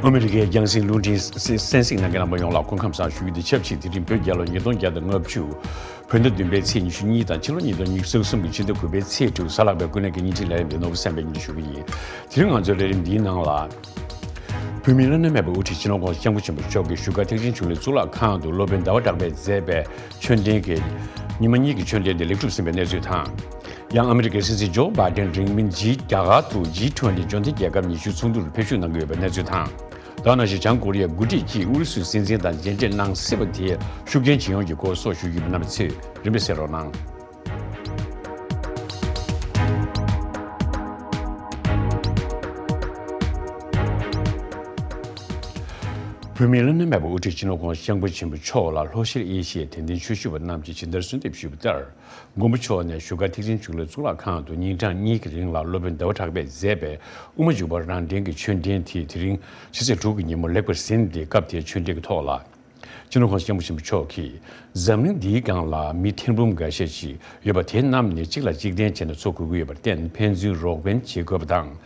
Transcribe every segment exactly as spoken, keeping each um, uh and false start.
ཨ་མི་རི་ཀའི་རྒྱང་སྲིང་རླུང་འཕྲིན་གསན་གཟིགས་གནང་མཁན་རྣམ་པ་ཡོངས་ལ་སྐུ་ཁམས་བཟང་ཞུ་རྒྱུ་དང་ཆབས་ཅིག་དེ་རིང་བོད་རྒྱལ་ལོ་ཉིས་སྟོང་བརྒྱ་དང་ལྔ་བཅུ། བོད་ཟླ་བདུན་པའི་ཚེས་ཉི་ཤུ་གཉིས་དང་ཕྱི་ལོ་ཉིས་སྟོང་ཉི་ཤུ་རྩ་གསུམ་གྱི་ཕྱི་ཟླ་དགུ་པའི་ཚེས་དྲུག་གཟའ་ལྷག་པའི་དགོན་གནས་ཀྱི་བརྙན་འཕྲིན་ལས་རིམ་འདི་ནོར་བུ་བསམ་པས་སྙན་སྒྲོན་ཞུ་གི་ཡིན། དེ་རིང་ང་ཚོའི་ལས་རིམ་འདིའི་ནང་ལ། བོད་མིའི་བླ་ན་མེད་པའི་དབུ་ཁྲིད་སྤྱི་ནོར་༸གོང་ས་༸སྐྱབས་མགོན་ཆེན་པོ་མཆོག་གིས་བཞུགས་སྒར་ཐེག་ཆེན་ཆོས་གླིང་གཙུག་ལག་ཁང་དུ་སློབ་དཔོན་ཟླ་བ་གྲགས་པས་མཛད་པའི་ཆོས་འབྲེལ་གྱི་ཉི་མ་གཉིས་ཀྱི་ཆོས་འབྲེལ་དེ་ལེགས་གྲུབ་ཟིན་པའི་གནས་ཚུལ་དང་། ཡང་ཨ་མི་རི་ཀའི་སྲིད་འཛིན་ཇོ་བྷའི་ཏན་རིང་མིན་གྱིས་རྒྱ་གར་དུ་ཇི་ཊུ་ཝན་ཊི་འབྱོར་ལྡན་རྒྱལ་ཁབ་ཉི་ཤུའི་ཚོགས་འདུར་ཕེབས་ཞུགས་གནང་གི་ཡོད་པའི་གནས་ཚུལ་དང་། དེ་ནང་བཞིན་བྱང་ཀོ་རི་ཡའི་འགོ་ཁྲིད་ཀྱིས་ཨུ་རུ་སུའི་སྲིད་འཛིན་དང་མཇལ་འཕྲད་གནང་སྲིད་པ་དེའི་ཤུགས་རྐྱེན་ཇི་ཡོང་གི་སྐོར་སོགས་ཞུ་རྒྱུ་ཡིན་པ་རྣམ་པ་ཚོས་རིམ་པས་གསན་རོགས་གནང་། བོད་མིའི་བླ་ན་མེད་པའི་དབུ་ཁྲིད་སྤྱི་ནོར་༸གོང་ས་༸སྐྱབས་མགོན་ཆེན་པོ་མཆོག་ལ་ལྷོ་ཤར་ཨེ་ཤི་ཡའི་དད་ལྡན་ཆོས་ཞུ་བ་རྣམས་ཀྱིས་ཇི་ལྟར་གསོལ་འདེབས་ཞུས་པ་ལྟར། མགོན་པོ་མཆོག་ནས་བཞུགས་སྒར་ཐེག་ཆེན་ཆོས་གླིང་གཙུག་ལག་ཁང་དུ་ཉིན་གྲངས་གཉིས་ཀྱི་རིང་ལ་སློབ་དཔོན་ཟླ་བ་གྲགས་པས་མཛད་པའི་དབུ་མ་འཇུག་པ་རང་འགྲེལ་གྱི་ཆོས་འབྲེལ་དེ་དེ་རིང་ཕྱི་ཚེས་དྲུག་གི་ཉིན་མོ་ལེགས་པར་ཟིན་ཏེ། སྐབས་དེའི་ཆོས་འབྲེལ་གྱི་ཐོག་ལ། སྤྱི་ནོར་༸གོང་ས་༸སྐྱབས་མགོན་ཆེན་པོ་མཆོག་གིས། འཛམ་གླིང་འདིའི་སྒང་ལ་མི་ཐེར་འབུམ་འགའ་ཤས་ཤིག་ཡོད་པ་དེ་རྣམས་ནི་གཅིག་ལ་གཅིག་བརྟེན་བྱས་ནས་འཚོ་དགོས་ཀྱི་ཡོད་པར་བརྟེན། ཕན་ཚུན་རོགས་ཕན་བྱེད་དགོས་པ་དང་།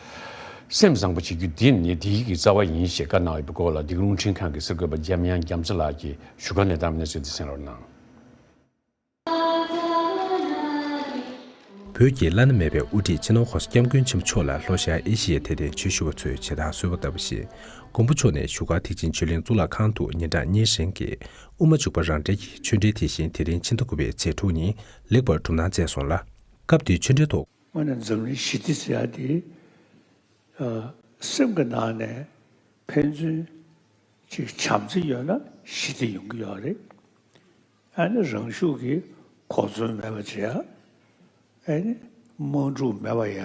སེམས་བཟང་པོ་བྱེད་རྒྱུ་འདི་ནི་བདེ་སྐྱིད་ཀྱི་རྩ་བ་ཡིན་ཞེས་བཀའ་གནང་ཡོད་པའི་སྐོར་ལ། འདི་ག་རླུང་འཕྲིན་ཁང་གི་གསར་འགོད་པ་འཇམ་དབྱངས་རྒྱ་མཚོ་ལགས་ཀྱིས་བཞུགས་སྒར་ནས་བཏང་བའི་གནས་ཚུལ་འདི་གསན་རོགས་གནང་། བོད་ཀྱི་བླ་ན་མེད་པའི་དབུ་ཁྲིད་སྤྱི་ནོར་༸གོང་ས་༸སྐྱབས་མགོན་ཆེན་པོ་མཆོག་ལ་ལྷོ་ཤར་ཨེ་ཤི་ཡའི་དད་ལྡན་ཆོས་ཞུ་བ་ཚོས་ཇི་ལྟར་གསོལ་བ་བཏབ་པ་བཞིན། མགོན་པོ་མཆོག་ནས་བཞུགས་སྒར་ཐེག་ཆེན་ཆོས་གླིང་གཙུག་ལག་ཁང་དུ་ཉིན་གྲངས་གཉིས་རིང་གི་དབུ་མ་འཇུག་པ་རང་འགྲེལ་གྱི་ཆོས་འབྲེལ་དེ་བཞིན་དེ་རིང་ཕྱི་ཟླ་དགུ་པའི་ཚེས་དྲུག་ཉིན་ལེགས་པར་གྲུབ་གནང་མཛད་སོང་ལ། སྐབས་དེའི་ཆོས་འབྲེལ་ཐོག་དངོས་གནས་འཛམ་གླིང་ཞི་བདེ་ཟེར་ཡ་དེ། ཨ། སེམས་ཀྱི་ནང་ནས་ཕན་ཚུན་ཅིག་བྱམས་བརྩེ་ཡོད་ན་ཞི་བདེ་ཡོང་གི་ཡོད་རེད། ཨ་ནི་རང་ཤུགས་ཀྱིས་གོ་མཚོན་མེད་པ་བྱེད་ཡ། ཨ་ནི་དམག་འཁྲུག་མེད་པ་ཡ་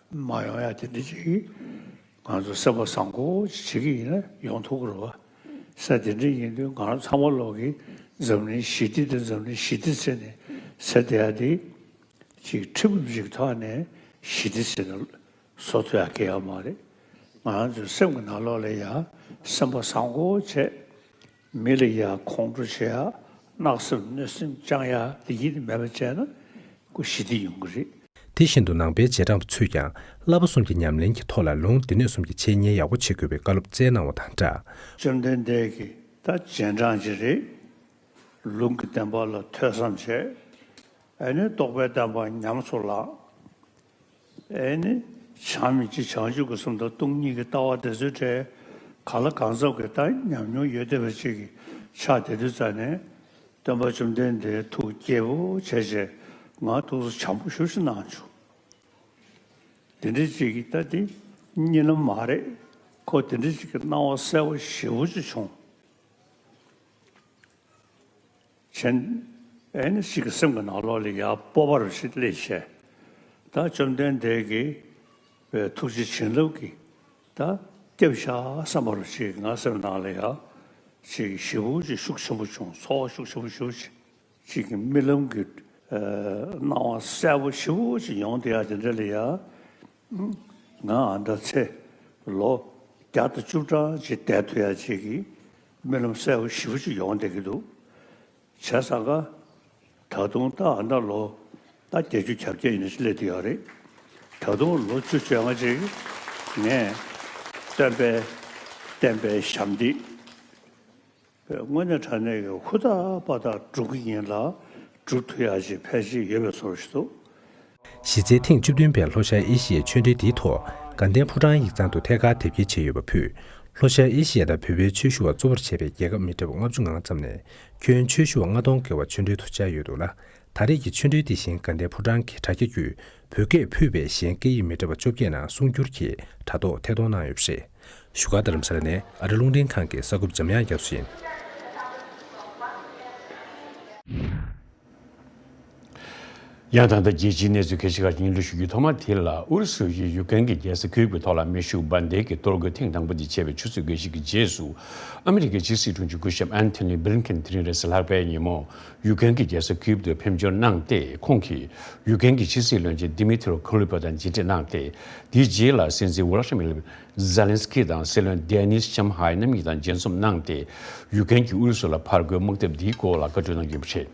མ་ཡོང་ཡ་དེ་འདྲ་ཅིག་ང་ཚོ་སེམས་པ་བཟང་པོ་ཅིག་བྱེད་ཀྱི་ཡིན་ན་ཡོང་ཐུབ་ཀྱི་རེད་བ། ས་དེ་འདྲ་ཡིན་དུས་ང་རང་ཚང་མ་ལོག་གིས་འཛམ་གླིང་ཞི་བདེ་དང་འཛམ་གླིང་ཞི་བདེ་ཟེར་ནས་ཟེར་བསྡད་ཡ་དེ། ཅིག་ཁྲིམས་ཅིག་ཐོག་ནས་ཞི་བདེ་ཟེར་ནས་བཟོ་ཐུབ་ཡ་གལ་ཡོད་མ་རེད། ང་རང་ཚོའི་སེམས་ཀྱི་ནང་ལོགས་ལ་ཡ་སེམས་པ་བཟང་པོ་བྱས། མི་ལ་ཡ་ཁོང་ཁྲོ་བྱེད་ཡ། གནག་སེམས་གནོད་སེམས་བཅང་ཡ་དེ་ཡིད་མེད་པ་བྱས་ན་ཁོ་ཞི་བདེ་ཡོང་གི་རེད། དེ་བཞིན་དུ་ནང་པའི་རྗེས་འབྲང་པ་ཚོས་ཀྱང་བསླབ་པ་གསུམ་གྱི་ཉམས་ལེན་གྱི་ཐོག་ལ་ལུང་སྡེ་སྣོད་གསུམ་གྱི་འཆད་ཉན་ཡག་པོ་བྱེད་དགོས་པའི་བཀའ་སློབ་སྩལ་གནང་བ་དང་སྦྲགས། བཅོམ་ལྡན་འདས་ཀྱི་ད་རྗེས་འབྲང་ཅིག་རེད། ལུང་གི་བསྟན་པ་ལ་ཐོས་བསམ་བྱས། ཨ་ནི་རྟོགས་པའི་བསྟན་པ་ཉམས་སུ་བླངས། ཨེ་ནི། བྱམས་སྙིང་རྗེ་བྱང་ཆུབ་ཀྱི་སེམས་དང་སྟོང་ཉིད་ཀྱི་ལྟ་བ་དེ་ཚོའི་གྲས་གང་ལ་གང་འཚམ་གྱི་ད་ཉམས་མྱོང་ཡོད་བསྡད་པ་ཅིག་གི་ཆགས་བསྡད་དུས་ཙ་ནས། སྟོན་པ་བཅོམ་ལྡན་འདས་ཐུགས་དགྱེས་པོ་བྱས་བྱས་ང་ཐུགས་གསོ་བྱམས་པོ་ཞེ་པོ་ཅིག་གནང་བྱུང་། དེ་འདྲ་ཅིག་གི་ད་དེ་གཉིད་ལམ་མ་རེད། ཁོ་དེ་འདྲ་ཅིག་གི་སྣང་བ་གསལ་པོ་ཞེ་པོ་ཅིག་བྱུང་། བྱས། ཨེ་ནི་ཞིག་གི་སེམས་ཀྱི་ནང་ལོགས་ལ་ཡར་སྤོབས་པ་རུ་ཞིག་སླེབས་བྱས། ད་བཅོམ་ལྡན་འདས་ཀྱི་ཐུགས་རྗེ་བྱིན་རླབས་ཀྱིས་ད་སྐྱབས་བཞག་བསམ་པ་རུ་ཞིག་ང་སེམས་ནང་ལ་ཡར་ཞིག་ཞེ་པོ་ཅིག་ཤུགས་ཆེན་པོ་བྱུང་། ཚོར་བ་ཤུགས་ཆེན་པོ་ཞེ་པོ་ཅིག་ཅིག་གི་རྨི་ལམ་གྱི་སྣང་བ་གསལ་པོ་ཞེ་པོ་ཅིག་ཡོང་བསྡད་ཡ་དེ་འདྲ་ལ་ཡ། ང་ཨ་ད་ཚེ་ལོ་བརྒྱ་དང་བཅུ་གྲངས་ཅིག་བསྡད་ཐུབ་ཡ་ཅིག་གི་རྨི་ལམ་གསལ་པོ་ཞེ་པོ་ཅིག་ཡོང་བསྡད་ཀྱི་འདུག་བྱས་ཙང་ཀ། ད་དུང་ད་ཨ་ད་ལོ་ད་བརྒྱད་ཅུ་གྱ་བརྒྱད་ཡིན་ན་ཅིག་སླེབས་བསྡད་ཡོད་རེད། ད་དུང་ལོ་བཅུ་བཅོ་ལྔ་ཅིག་ངས་སྟོན་པའི་བསྟན་པའི་ཞབས་འདེགས། དངོས་གནས་དྲང་གནས་ཀྱི་ཧུར་ཐག་པ་ཐག་སྒྲུབ་ཀྱི་ཡིན་ལ། སྒྲུབ་ཐུབ་ཡག་ཅིག་ཕལ་ཆེར་ཡོད་པའི་བཟོ་འདྲ་ཞིག་འདུག་གཞི་རྩའི་ཐེངས་བཅུ་བདུན་པའི་ལྷོ་ཤར་ཨེ་ཤི་ཡའི་ཆོས་འབྲེལ་འདིའི་ཐོག་དགའ་ལྡན་ཕོ་བྲང་ཡིག་ཚང་དུ་ཐད་ཀར་དེབ་སྐྱེལ་བྱས་ཡོད་པ་ཕུད། ལྷོ་ཤར་ཨེ་ཤི་ཡ་དང་བོད་པའི་ཆོས་ཞུ་བ་གཙོ་བོར་བྱས་པའི་རྒྱལ་ཁབ་མི་འདྲ་བ་ལྔ་བཅུ་ང་ལྔ་ཙམ་ནས་ཁྱོན་ཆོས་ཞུ་བ་ལྔ་སྟོང་བརྒལ་བ་ཆོས་འབྲེལ་དུ་བཅར་ཡོད་འདུག་ལ། ད་རེས་ཀྱི་ཆོས་འབྲེལ་འདི་བཞིན་དགའ་ལྡན་ཕོ་བྲང་གི་དྲ་རྒྱ་བརྒྱུད་བོད་སྐད་ཕུད་པའི་གཞན་སྐད་ཡིག་མི་འདྲ་བ་བཅོ་བརྒྱད་ནང་གསུང་སྒྱུར་གྱིས་དྲ་ཐོག་ཐད་གཏོང་གནང་ཡོད་པ་རེད། བཞུགས་སྒར་རྡ་རམ་ས་ལ་ནས་ཨ་རི་རླུང་འཕྲིན་ཁང་གི་གསར་འགོད་པ་འཇམ་དབྱངས་རྒྱ་མཚོ་ཡིན། ཡང་ད་ལྟ་རྒྱལ་སྤྱིའི་གནས་ཚུལ་ཁ་ཤས་ཁག་ཅིག་སྙན་སྒྲོན་ཞུ་རྒྱུའི་ཐོག་མ་དེ་ལ། ཨུ་རུ་སུ་ཡིས་ཡུཀ་རེན་གྱི་རྒྱལ་ས་ཁིའུབ་ཀྱི་ཐོག་ལ་མེ་ཤུགས་འབར་མདེལ་གྱི་གཏོར་རྒོལ་ཐེངས་དང་པོ་དེ་བྱས་པའི་ཆུ་ཚོད་དགོས་གཞི་གི་རྗེས་སུ། ཨ་མི་རི་ཀའི་ཕྱི་སྲིད་དྲུང་ཆེ་སྐུ་ཞབས་ཨན་ཐོ་ནི་བྷི་ལིན་ཀེན་དེ་རིང་རེས་གཟའ་ལྷག་པའི་ཉིན་མོ། ཡུཀ་རེན་གྱི་རྒྱལ་ས་ཁིའུབ་ཏུ་ཕེབས་འབྱོར་གནང་སྟེ། ཁོང་གིས་ཡུཀ་རེན་གྱི་ཕྱི་སྲིད་བློན་ཆེན་ཌི་མི་ཐི་རོ་ཁུ་ལུ་པ་དང་མཇལ་འཕྲད་གནང་སྟེ། དེའི་རྗེས་ལ་སྲིད་འཛིན་ཝོ་ལོ་ཤི་མིར་ཛེ་ལན་སི་ཀི་དང་སྲིད་བློན་ཌེ་ནིས་ཤམ་ཧའེ་རྣམ་གཉིས་དང་མཇལ་འཛོམས་གནང་སྟེ། ཡུཀ་རེན་གྱིས་ཨུ་རུ་སུ་ལ་ཕར་རྒོལ་དམག་འཐབ་འདིའི་སྐོར་ལ་བཀའ་འཁྲོལ་གནང་རྒྱུ་ཡིན་པ་རེད།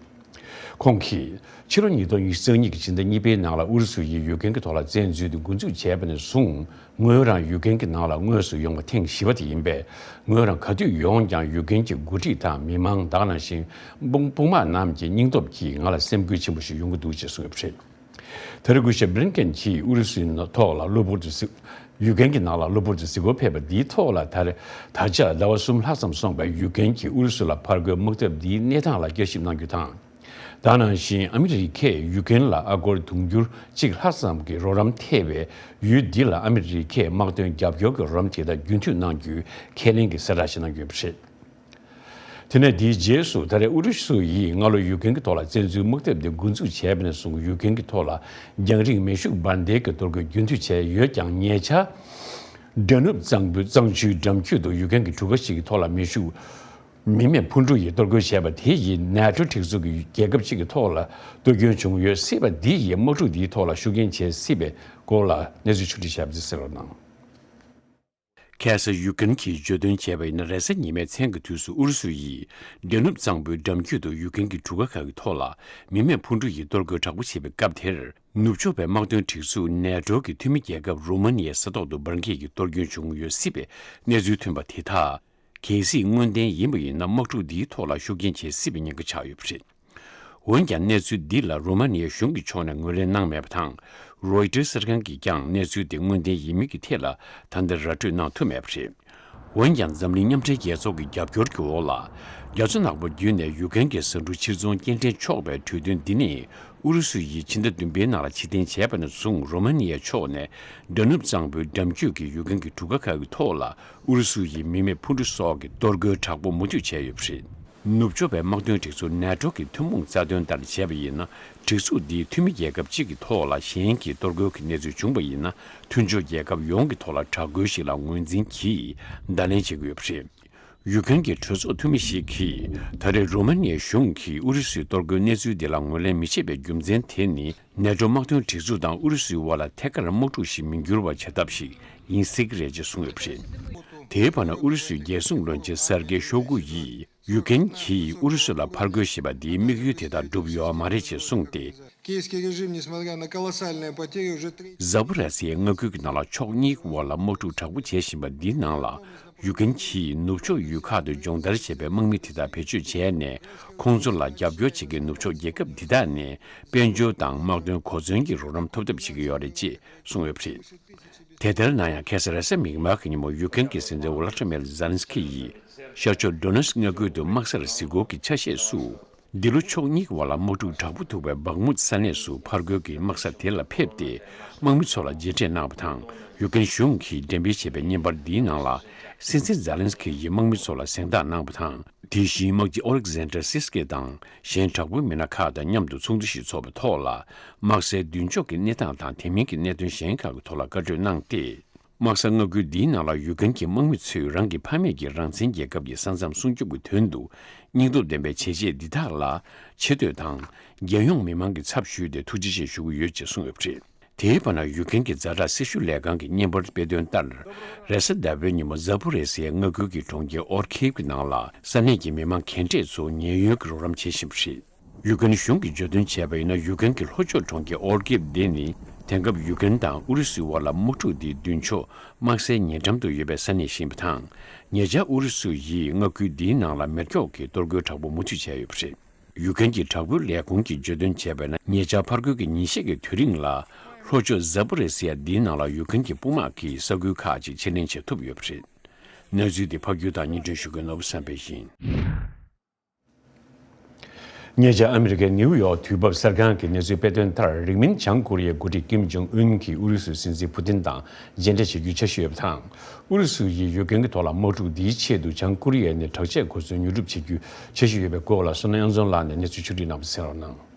ཁོང་གིས་ཕྱི་ལོ་ཉིས་སྟོང་ཉི་ཤུ་རྩ་གཉིས་ཀྱི་ཕྱི་ཟླ་གཉིས་པའི་ནང་ལ་ཨུ་རུ་སུ་ཡིས་ཡུཀ་རེན་གྱི་ཐོག་ལ་བཙན་འཛུལ་དེ་འགོ་འཛུགས་བྱས་པ་ནས་བཟུང་ངོས་རང་ཡུཀ་རེན་གྱི་ནང་ལ་དངོས་སུ་ཡོང་བ་ཐེངས་བཞི་པ་དེ་ཡིན་པས། ངོས་རང་ག་དུས་ཡོང་ཀྱང་ཡུཀ་རེན་གྱི་འགོ་ཁྲིད་དང་མི་མང་དག་ནང་བཞིན་དཔུང་དམག་རྣམས་ཀྱི་སྙིང་སྟོབས་ཀྱིས་ང་ལ་སེམས་འགུལ་ཆེན་པོ་ཞིག་ཡོང་གི་འདུག་ཅེས་གསུངས་ཡོད་པ་རེད། ད་རེས་སྐུ་ཞབས་བྷི་ལིན་ཀེན་གྱིས་ཨུ་རུ་སུའི་ཐོག་ལ་གློ་བུར་དུ་གཟིགས། ཡུཀ་རེན་གྱི་ནང་ལ་གློ་བུར་དུ་གཟིགས་སྐོར་ཕེབས་པ་འདིའི་ཐོག་ལ། ད་རེས་ད་ཆ་ཟླ་བ་གསུམ་ལྷག་ཙམ་སོང་བའི་ཡུཀ་རེན་གྱིས་ཨུ་རུ་སུ་ལ་ཕར་རྒོལ་དམག་འཐབ་འདིའི་གནས་སྟངས་ལ་བསྐྱར་ཞིབ་གནང་རྒྱུ་དང་། དེ་ནང་བཞིན་ཨ་མི་རི་ཀས་ཡུཀ་རེན་ལ་ཨ་སྒོར་དུང་ཕྱུར་གཅིག་ལྷག་ཙམ་གྱི་རོགས་རམ་ཐེབས་པའི་ཡུལ་འདི་ལ་ཨ་མི་རི་ཀས་དམག་དོན་རྒྱབ་སྐྱོར་གྱི་རོགས་རམ་དེ་དག་རྒྱུན་མཐུད་གནང་རྒྱུའི་ཁས་ལེན་གྱི་གསལ་བསྒྲགས་ཤིག་གནང་རྒྱུ་ཡིན་པ་རེད། དེ་ནས་དེའི་རྗེས་སུ་ད་རེས་ཨུ་རུ་སུ་ཡིས་སྔ་ལོ་ཡུཀ་རེན་གྱི་ཐོག་ལ་བཙན་འཛུལ་དམག་འཐབ་དེ་འགོ་འཛུགས་བྱས་པ་ནས་བཟུང་ཡུཀ་རེན་གྱི་ཐོག་ལ་རྒྱང་རིང་མེ་ཤུགས་འབར་མདེལ་གྱི་གཏོར་རྒོལ་རྒྱུན་མཐུད་བྱས་ཡོད་ཀྱང་། ཉེ་ཆར་ཌེ་ནུབ་གཙང་པོའི་གཙང་ཆུའི་འགྲམ་རྒྱུད་དུ་ཡུཀ་རེན་གྱི་གྲུ་ཁ་ཞིག་གི་ཐོག་ལ་མེ་ཤུགས་མི་མེད་འཕུར་གྲུ་ཡིས་གཏོར་རྒོལ་བྱས་པ་དེ་ཡིས་ནེ་ཊོ་སྒྲིག་འཛུགས་ཀྱི་རྒྱལ་ཁབ་ཅིག་གི་ཐོག་ལ་གཏོར་སྐྱོན་བྱུང་ཡོད་སྲིད་པ་འདི་ཡིས་དམག་འཁྲུག་འདིའི་ཐོག་ལ་ཤུགས་རྐྱེན་བྱེད་སྲིད་པའི་སྐོར་ལ་གནས་ཚུལ་ཕྱོགས་སྒྲིག་བྱས་པ་འདི་གསན་རོགས་གནང་། ཁ་སང་ཡུཀ་རེན་གྱིས་བརྗོད་དོན་བྱས་པ་ཡིན་ན། རེས་གཟའ་ཉི་མའི་མཚན་གྱི་དུས་སུ་ཨུ་རུ་སུ་ཡིས་ཌེ་ནུབ་གཙང་པོའི་འགྲམ་རྒྱུད་དུ་ཡུཀ་རེན་གྱི་གྲུ་ཁ་ཁག་གི་ཐོག་ལ་མི་མེད་འཕུར་གྲུ་ཡིས་གཏོར་རྒོལ་དྲག་པོ་བྱས་པའི་སྐབས་དེར། ནུབ་ཕྱོགས་པའི་དམག་དོན་སྒྲིག་འཛུགས་ནེ་ཊོ་གི་འཐུས་མི་རྒྱལ་ཁབ་རུ་མ་ནི་ཡའི་ས་ཐོག་ཏུ་འབར་མདེལ་གྱི་གཏོར་སྐྱོན་བྱུང་ཡོད་སྲིད་པའི་གནས་ཚུལ་ཐོན་པ་དེ་དག་གལ་སྲིད་དངོས་བདེན་ཡིན་པ་ཡིན་ན། དམག་འཁྲུག་འདིའི་ཐོག་ལ་ཤུགས་རྐྱེན་བྱེད་སྲིད་པའི་ཉེན་ཁ་ཆགས་ཡོད་པ་རེད། འོན་ཀྱང་། གནས་ཚུལ་འདི་ལ་རུ་མ་ནི་ཡའི་གཞུང་གི་ཕྱོགས་ནས་ངོས་ལེན་གནང་མེད་པ་དང་། རོའི་ཊར་གསར་ཁང་གིས་ཀྱང་གནས་ཚུལ་དེ་དངོས་བདེན་ཡིན་མིན་གྱི་ཐད་ལ་ད་ལྟ་ར་སྤྲོད་གནང་ཐུབ་མེད་པ་རེད། འོན་ཀྱང་། འཛམ་གླིང་མཉམ་འབྲེལ་རྒྱལ་ཚོགས་ཀྱི་རྒྱབ་སྐྱོར་གྱི་འོག་ལ། རྒྱ་མཚོ་ནག་པོ་བརྒྱུད་ནས་ཡུཀ་རེན་གྱི་ཟ་འབྲུ་ཕྱིར་ཚོང་སྐྱེལ་འདྲེན་ཆོག་པའི་གྲོས་མཐུན་འདི་ནི། ཨུ་རུ་སུ་ཡིས་ཕྱི་ཟླ་བདུན་པའི་ནང་ལ་ཕྱིར་འཐེན་བྱས་པ་ནས་བཟུང་། རུ་མ་ནི་ཡའི་ཕྱོགས་ནས་ཌེ་ནུབ་གཙང་པོའི་འགྲམ་རྒྱུད་ཀྱི་ཡུཀ་རེན་གྱི་གྲུ་ཁ་ཁག་གི་ཐོག་ལ་ཨུ་རུ་སུ་ཡིས་མི་མེད་འཕུར་གྲུ་སོགས་ཀྱི་གཏོར་རྒོལ་དྲག་པོ་མུ་མཐུད་བྱས་ཡོད་པ་རེད། ནུབ་ཕྱོགས་པའི་དམག་དོན་སྒྲིག་འཛུགས་ནེ་ཊོ་གི་ཐུན་མོང་རྩ་དོན་ལྟར་བྱས་པ་ཡིན་ན། སྒྲིག་འཛུགས་འདིའི་འཐུས་མི་རྒྱལ་ཁབ་གཅིག་གི་ཐོག་ལ་གཞན་གྱིས་གཏོར་རྒོལ་གྱི་གནས་ཚུལ་བྱུང་བ་ཡིན་ན། མཐུན་ཕྱོགས་རྒྱལ་ཁབ་ཡོངས་ཀྱི་ཐོག་ལ་དྲག་རྒོལ་ཞིག་ལ་ངོས་འཛིན་གྱིས་བརྡ་ལན་བྱེད་ཀྱི་ཡོད་པ་རེད། ཡུཀ་རེན་གྱི་གྲོས་ཚོགས་འཐུས་མི་ཞིག་གིས་ད་རེས་རུ་མ་ནི་ཡའི་གཞུང་གིས་ཨུ་རུ་སུའི་གཏོར་རྒོལ་གནས་ཚུལ་འདི་ལ་ངོས་ལེན་མི་བྱེད་པའི་རྒྱུ་མཚན་དེ་ནི། ནེ་ཊོ་དམག་དོན་སྒྲིག་འཛུགས་དང་ཨུ་རུ་སུའི་དབར་ལ་ཐད་ཀར་དམག་འཁྲུག་ཞིག་མི་འགྱུར་བ་བྱ་ཐབས་ཤིག་ཡིན་སྲིད་ཀྱི་རེད་ཅེས་གསུངས་ཡོད་པ་རེད། དེའི་བར་ན། ཨུ་རུ་སུའི་རྒྱལ་སྲུང་བློན་ཆེན་སར་ཀེ་ཤོ་གུ་ཡིས། ཡུཀ་རེན་གྱིས་ཨུ་རུ་སུ་ལ་ཕར་རྒོལ་བྱེད་པ་འདིའི་དམིགས་ཡུལ་དེ་དག་འགྲུབ་ཡོད་མ་རེད་ཅེས་གསུངས་ཏེ། Киевский режим, несмотря на колоссальные потери, уже три- ཛ་པོ་རེ་སི་ཡའི་མངའ་ཁུལ་གྱི་ནང་ལ་ཕྱོགས་གཉིས་ཀྱི་དབར་ལ་དམག་འཁྲུག་དྲག་པོ་བྱེད་བཞིན་པ་འདིའི་ནང་ལ། ཡུཀ་རེན་གྱིས་ནུབ་ཕྱོགས་ཡུལ་ཁག་ཏུ་སྦྱོང་བརྡར་བྱས་པའི་དམག་མི་དེ་དག་བེད་སྤྱོད་བྱས་ནས། ཁོང་ཚོ་ལ་རྒྱབ་སྐྱོར་བྱེད་མཁན་ནུབ་ཕྱོགས་རྒྱལ་ཁབ་འདི་དག་ནས་དཔལ་འབྱོར་དང་དམག་དོན་གོ་མཚོན་གྱི་རོགས་རམ་ཐོབ་ཐབས་བྱེད་ཀྱི་ཡོད་རེད་ཅེས་གསུངས་ཡོད་པ་རེད། དེ་ལྟར་ན་ཡང་། ཁ་སང་རེས་གཟའ་མིག་དམར་གྱི་ཉིན་མོ་ཡུཀ་རེན་གྱི་སྲིད་འཛིན་ཝོ་ལ་ཏི་མིར་ཛེ་ལན་སི་ཀི་ཡིས་ཤར་ཕྱོགས་ཌོ་ནེ་སི་མངའ་ཁུལ་དུ་དམག་སར་གཟིགས་སྐོར་གྱི་ཆ་ཤས་སུ། འདི་ལོ་ཕྱོགས་གཉིས་ཀྱི་བར་ལ་དམག་འཁྲུག་དྲག་པོ་ཐུག་པའི་སྦག་མུད་ས་གནས་སུ་ཕར་རྒོལ་གྱི་དམག་ས་དེ་ལ་ཕེབས་ཏེ། དམག་མི་ཚོ་ལ་མཇལ་འཕྲད་གནང་བ་དང་། ཡུཀ་རེན་གཞུང་གིས་འགྲེམས་སྤེལ་བྱས་པའི་བརྙན་པར་འདིའི་ནང་ལ། སྲིད་འཛིན་ཛེ་ལན་སི་ཀི་ཡིས་དམག་མི་ཚོ་ལ་གཟེངས་རྟགས་གནང་བ་དང་། དེ་བཞིན་དམག་སྤྱི་ཨོ་ལེག་ཟན་ཏྲ་སི་སི་ཀི་དང་། གཞན་དྲག་པོའི་མི་སྣ་ཁག་དང་མཉམ་དུ་ཚོགས་འདུ་ཞིག་འཚོགས་པའི་ཐོག་ལ། དམག་སའི་མདུན་ལྕོག་གི་གནས་སྟངས་དང་དེ་མིན་གྱི་གནད་དོན་གཞན་ཁག་གི་ཐོག་ལ་བཀའ་གྲོས་གནང་སྟེ། དམག་ས་མངའ་ཁུལ་འདིའི་ནང་ལ་ཡུཀ་རེན་གྱི་དམག་མི་ཚོས་རང་གི་ཕ་མེས་ཀྱི་རང་བཙན་རྒྱལ་ཁབ་ཀྱི་ས་མཚམས་སྲུང་སྐྱོབ་ཀྱི་དོན་དུ་སྙིང་སྟོབས་ལྡན་པའི་བྱས་རྗེས་འདི་དག་ལ་ཆེ་བསྟོད་དང་། རྒྱལ་ཡོངས་མི་མང་གི་ཚབ་ཞུས་ཏེ་ཐུགས་རྗེ་ཆེ་ཞུ་གི་ཡོད་ཅེས་གསུངས་ཡོད་པ་རེད། དེའི་བར་ན། ཡུཀ་རེན་གྱི་ཛ་དྲག་སྲི་ཞུ་ལས་ཁང་གི་བརྙན་པར་སྤེལ་དོན་ལྟར། རེས་གཟའ་ཟླ་བའི་ཉིན་མོ་ཛ་པོ་རེ་སི་ཡའི་མངའ་ཁུལ་གྱི་གྲོང་ཁྱེར་ཨོར་ཁིབ་ཀྱི་ནང་ལ་ས་གནས་ཀྱི་མི་མང་གྱེས་འབྲས་ཚོ་ཉེན་གཡོལ་གྱི་རོགས་རམ་བྱེད་བཞིན་པ་རེད། ཡུཀ་རེན་གཞུང་གིས་བརྗོད་དོན་བྱས་པ་ཡིན་ན། ཡུཀ་རེན་གྱི་ལྷོ་ཕྱོགས་གྲོང་ཁྱེར་ཨོར་ཀིབ་འདི་ནི་དེང་སྐབས་ཡུཀ་རེན་དང་ཨུ་རུ་སུའི་དབར་ལ་དམག་འཁྲུག་འདིའི་མདུན་ཕྱོགས་དམག་སའི་ཉེ་འགྲམ་དུ་ཡོད་པའི་ས་གནས་ཤིག་ཡིན་པ་དང་། ཉེ་ཆར་ཨུ་རུ་སུ་ཡིས་མངའ་ཁུལ་འདིའི་ནང་ལ་མེ་སྒྱོགས་ཀྱི་གཏོར་རྒོལ་དྲག་པོ་མུ་མཐུད་བྱས་ཡོད་པ་རེད། ཡུཀ་རེན་གྱི་དྲག་པོའི་ལས་ཁུངས་ཀྱིས་བརྗོད་དོན་བྱས་པ་ཡིན་ན། ཉེ་ཆར་ཕར་རྒོལ་གྱི་ཉིན་ཤས་ཀྱི་དུས་རིང་ལ། ལྷོ་ཕྱོགས་ཛ་པོ་རེ་སི་ཡ་འདིའི་ནང་ལ་ཡུཀ་རེན་གྱི་དཔུང་དམག་གིས་ས་ཁུལ་ཁག་ཅིག་ཕྱིར་ལེན་བྱེད་ཐུབ་ཡོད་པ་རེད། གནས་ཚུལ་འདི་ཕབ་སྒྱུར་དང་སྙན་སྒྲོན་ཞུ་མཁན་ནོར་བུ་བསམ་འཕེལ་ཡིན། ཉེ་ཆར་ཨ་མི་རི་ཀའི་ནིའུ་ཡོག་དུས་བབ་གསར་ཁང་གིས་གནས་ཚུལ་སྤེལ་དོན་ལྟར། རིང་མིན་བྱང་ཀོ་རི་ཡའི་འགོ་ཁྲིད་ཀིམ་ཇོང་ཨུན་གྱིས་ཨུ་རུ་སུའི་སྲིད་འཛིན་ཕུ་ཏིན་དང་མཇལ་འཕྲད་བྱེད་རྒྱུའི་འཆར་གཞི་ཡོད་པ་དང་། ཨུ་རུ་སུ་ཡིས་ཡུཀ་རེན་གྱི་ཐོག་ལ་དམག་འཁྲུག་འདིའི་ཆེད་དུ་བྱང་ཀོ་རི་ཡ་ནས་དྲག་ཆས་གོ་མཚོན་ཉོ་སྒྲུབ་བྱེད་རྒྱུའི་འཆར་གཞི་ཡོད་པའི་སྐོར་ལ། བསོད་ནམས་དབྱངས་འཛོམས་ལགས་ནས་གནས་ཚུལ་ཕྱོགས་བསྒྲིགས་གནང་བ་གསན་རོགས་གནང་།